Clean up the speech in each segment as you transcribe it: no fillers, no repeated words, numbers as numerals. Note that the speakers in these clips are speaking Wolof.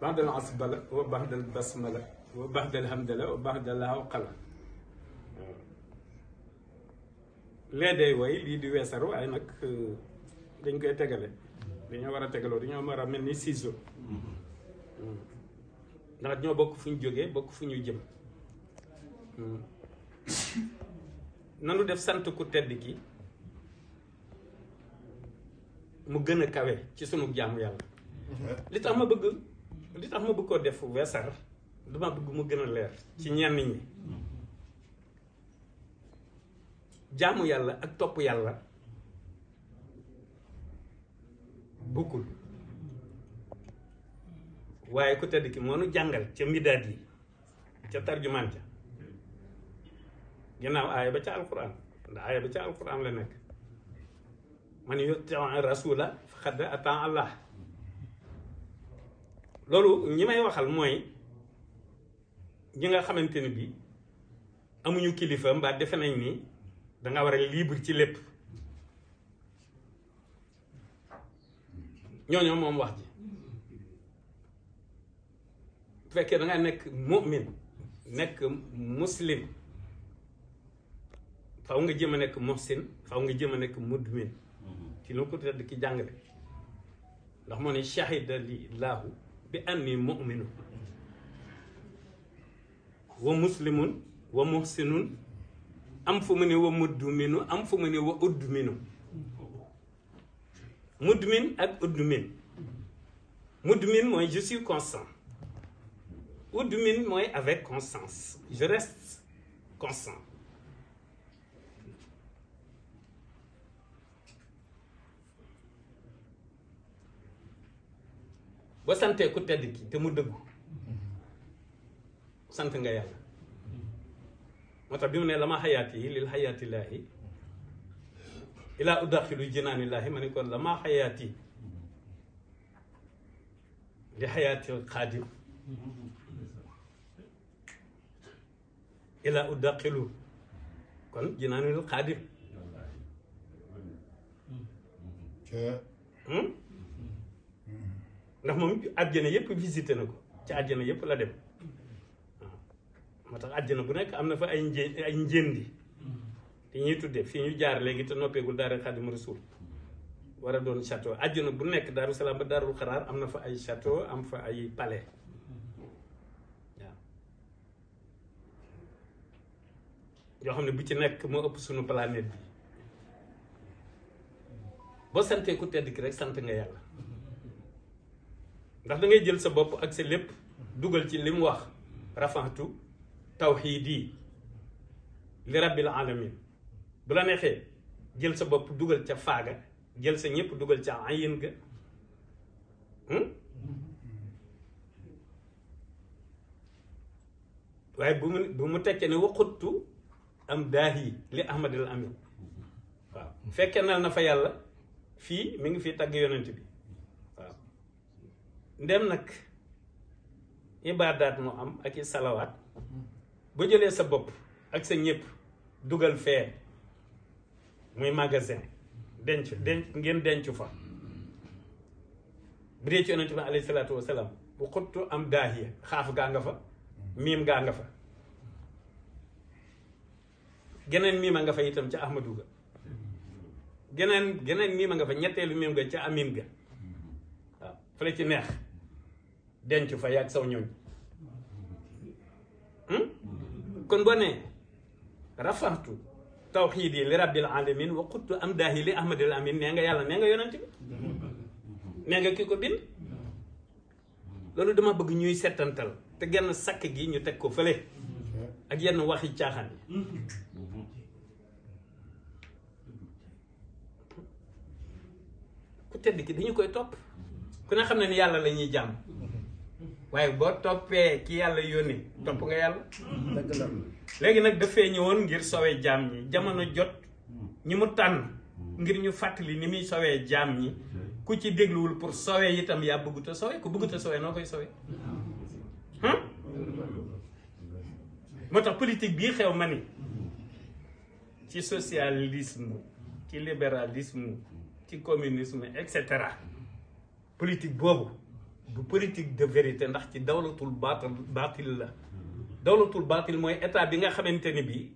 بعد العصبلة وبعد البسملة وبعد الحمدلة وبعد الهوقلة lee day way lii di weesar waaye nag dañ koy tegale dañoo war a tegaloo dañoo war a mel ni ciseau ndax ñoo bokk fu ñu jógee bokk fu ñu jëm nanu def sant ku tedd ki mu gën a kawe ci sunu jaamu yàlla li tax ma bëgg koo def weesar dama bëgg mu gën a leer ci ñenn ñi jaamu yàlla ak topp yàlla bokkul waaye ku tedd ki moo nu jàngal ca midaad yi ca tarjumaan ca ginnaaw aaya ba ca alquran ndax aaya ba ca alquran la nekk man yuti rasula faqad ata allah loolu ñi may waxal mooy ñi nga xamante ni bi amuñu kilifa mbaa defe nañ ni danga war a libre ci lépp ñooñoo moom wax ji bu fekkee danga nekk mu'min nekk muslim faw nga jëm a nekk muhsin faw nga jëm a nekk mudmin ci lu ko tedd ki jàngale ndax moo ne shahida lillaahu bi anni mu'minu wa muslimun wa muhsinun am fu mu ne wa mudminu am fu mu ne wa udminu mudmin ak udmin mudmin mooy je suis constant udmin mooy avec constance je reste constant ba santee ku tedd ki te mu dëggu sant nga yàlla moo tax bi mu ne lama xayaati yi lil xayaatillaahi ilaa udaxilu jinaanillaahi ma ne kon lama xayaati li xayaati xaadim ilaa udaxilu kon jinaanil xaadim ndax moom àjjana yépp visité na ko ci àjjana yépp la dem moo tax àjjana bu nekk am na fa ay njëndi te ñuy tudde fii ñu jaar léegi te noppeegul daara Xaadimu Rasuul war a doon château àjjana bu nekk Daaru Salaam ba Daarul Xaraar am na fa ay château am fa ay palais waaw yoo xam ne bu ci nekk moo ëpp suñu planète bi boo santee ku tedd ki rek sant nga yàlla ndax da ngay jël sa bopp ak sa lépp dugal ci li mu wax rafantu tawxiidi li rabbil alamin bu la neexee jël sa bopp dugal ca faaga jël sa ñëpp dugal ca ayin ga waaye bu mu tekkee ne waxuttu am daahi li ahmadil amin waaw fekkee na fa yàlla fii mi ngi fi tagg yonent bi waaw ndem nag ibaadaat mu am ak i salawaat ba jëlee sa bopp ak sa ñëpp dugal fee muy magasin denc ngeen denc fa bu dee ci yonent bi alayhi salaatu wasalaam bu xuttu am daahiya xaaf gaa nga fa miim gaa nga fa geneen miima nga fa itam ca ahmadu ga geneen miima nga fa ñetteelu miim ga ca amin ga waaw fa la ci neex denc fa yàgg saw ñooñ kon boo nee rafaxtu tawxiidi li rabbil alamin wa xuttu am daahi li ahmadil amin nee nga yàlla nee nga yonent bi nee nga ki ko bind loolu dama bëgg ñuy settantal te genn sakk gi ñu teg ko fële ak yenn waxi caaxaan yi ku tedd ki dañu koy topp ku ne xam ne ni yàlla la ñuy jàmm waaye boo toppee ki yàlla yónni topp nga yàlla léegi nag dafee ñëwoon ngir sowee jaam ñi jamono jot ñi mu tànn ngir ñu fàttali ni muy sowee jaam ñi ku ci dégluwul pour sowee itam yaa bëggut a sowee ku bëggut a sowee noo koy sowee moo tax politique bii xew ma ni ci socialisme ci libéralisme ci communisme et cetera politique boobu du politique de vérité ndax ci dawlatul baatil la dawlatul baatil mooy état bi nga xamante ni bii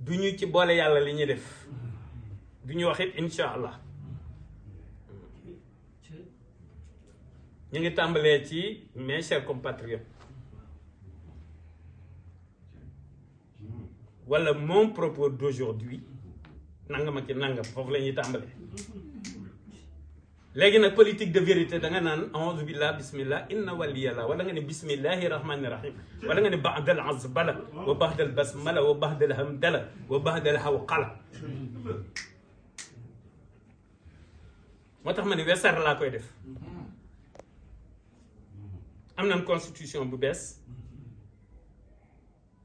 du ñu ci boole yàlla li ñuy def du ñu wax it incha allah ñu ngi tàmbalee ci mes chers compatriotes wala mon propos d'aujourd'hui nangam ak nangam foofu la ñuy tàmbalee léegi nag politique de vérité da nga naan a'udhu billah bismillah inna waliyallah wala nga ne bismillahi rahmani rahim wala nga ne ba'dal azbala wa ba'dal basmala wa ba'dal hamdala wa ba'dal hawqala moo tax ma ne wesar laa koy def am nañ constitution bu bees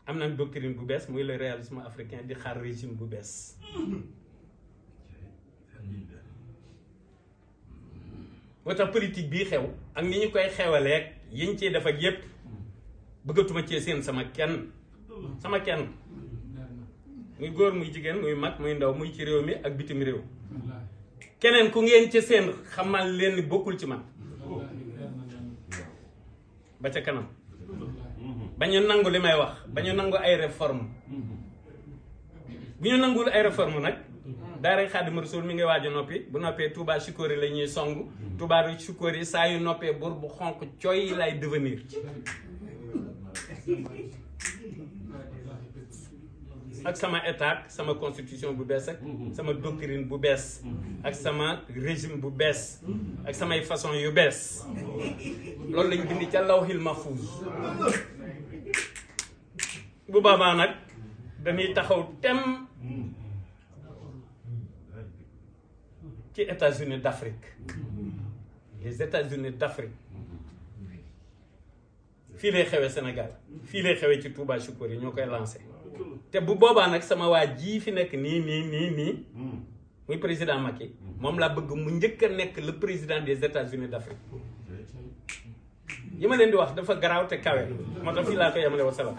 am nañ doctrine bu bees muy le réalisme africain di xaar régime bu bees moo tax politique bii xew ak ni ñu koy xewaleeg yiñ ciy def ak yépp bëggatuma cee seen sama kenn muy góor muy jigéen muy mag muy ndaw muy ci réew mi ak bitim réew keneen ku ngeen ci seen xamal leen ni bokkul ci man ba ca kanam ba ñu nangu li may wax ba ñu nangu ay réforme bu ñu nangul ay réforme nag daara Xaadimu Rasuul mi ngi waaj a noppi bu noppee Touba Chikori la ñuy song Touba Chikori saa yu noppee bur bu xonq cooy lay devenir ak sama état sama constitution bu bees ak sama doctrine bu bees ak sama régime bu bees ak samay façon yu bees loolu lañ bind ca lawhil mahfuz bu boobaa nag dañuy taxaw tem ci États-Unis d'Afrique les États-Unis d'Afrique fii lay xewee Sénégal fii lay xewee ci Touba Chikori ñoo koy lancé te bu boobaa nag sama waa jii fi nekk nii muy président Macky moom laa bëgg mu njëkk a nekk le président des États-Unis d'Afrique yi ma leen di wax dafa garaaw te kawe moo tax fii laa koy yemale wa salaam